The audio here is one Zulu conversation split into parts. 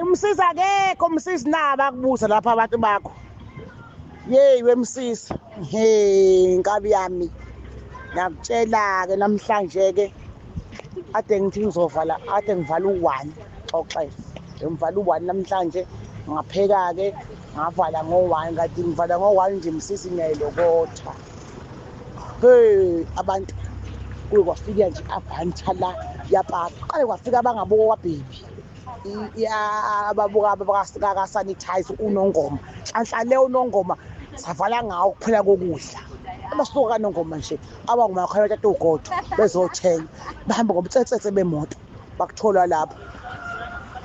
Umsizi akekho, umsizi naba akubuza lapha abantu bakho. Yeyi wemsisi, he nkabi yami, ngiyakutshela-ke namhlanje-ke ade ngithi ngizovala, ade ngivala u-1, xoxele ngivala u-1 namhlanje. Ngapheka-ke ngavala ngo-1, kanti ngivala ngo-1 nje msisi ngiyayilokotha. Hey abantu, kuye kwafika nje Avanta la yapaka, qale kwafika abangabuka kwabhebi ababuka ka-sanitize uNongoma, nhlanhla le uNongoma savala ngawo kuphela kokudla. Abasuka kaNongoma nje abangumakhoya bathatha ugodo bezothenga, bahamba ngomtsetsetse bemoto bakuthola lapho.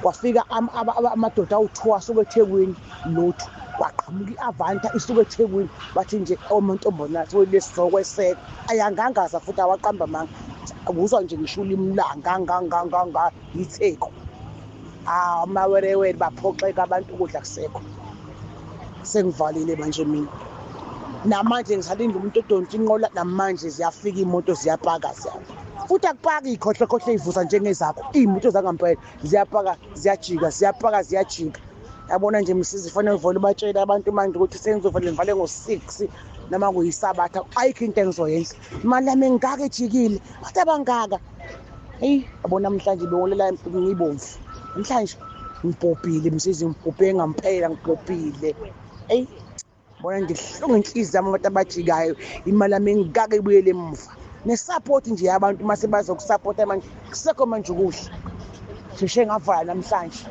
Kwafika amadoda awu-2 asuka eThekwini, lutho kwaqhamuka i-Avanta isuka eThekwini, bathi nje omantombonatho lesizokweseka ayangangaza futhi awaqamba amanga, uzwa nje ngisho ulimi langanganganganga yiTheku. Ah, amawerewere baphoxeka abantu, ukudla kusekho. Sengivalile manje mina, namanje ngisalinde umuntu odonsa inqola, namanje ziyafika iy'moto ziyapaka ziyapha futhi, akupaki iy'khohlekhohle ey'vusa njengezakho, iy'moto zangampela ziyapaka ziyajika, ziyapaka ziyajika. Yabona nje msizi, fanele uvele ubatshele abantu manje ukuthi sengizofanele ngivale ngo-6 noma kuyisabatha, ayikho into engizoyenza, imali yami engaka ejikile, abantu abangaka. Eyi yabo namhlanje bengolela ngibomvu, namhlanje ngibhobhile msizi, ngibhobhe ngampela, ngibhobhile. Eyi bona ngihlungu inhliziyo yami abantu abajikayo, imali yami engaka ibuyele emuva, ne-support nje yabantu mase bazokusapota manje kusekho manje ukudla. Sheshe ngavala namhlanje.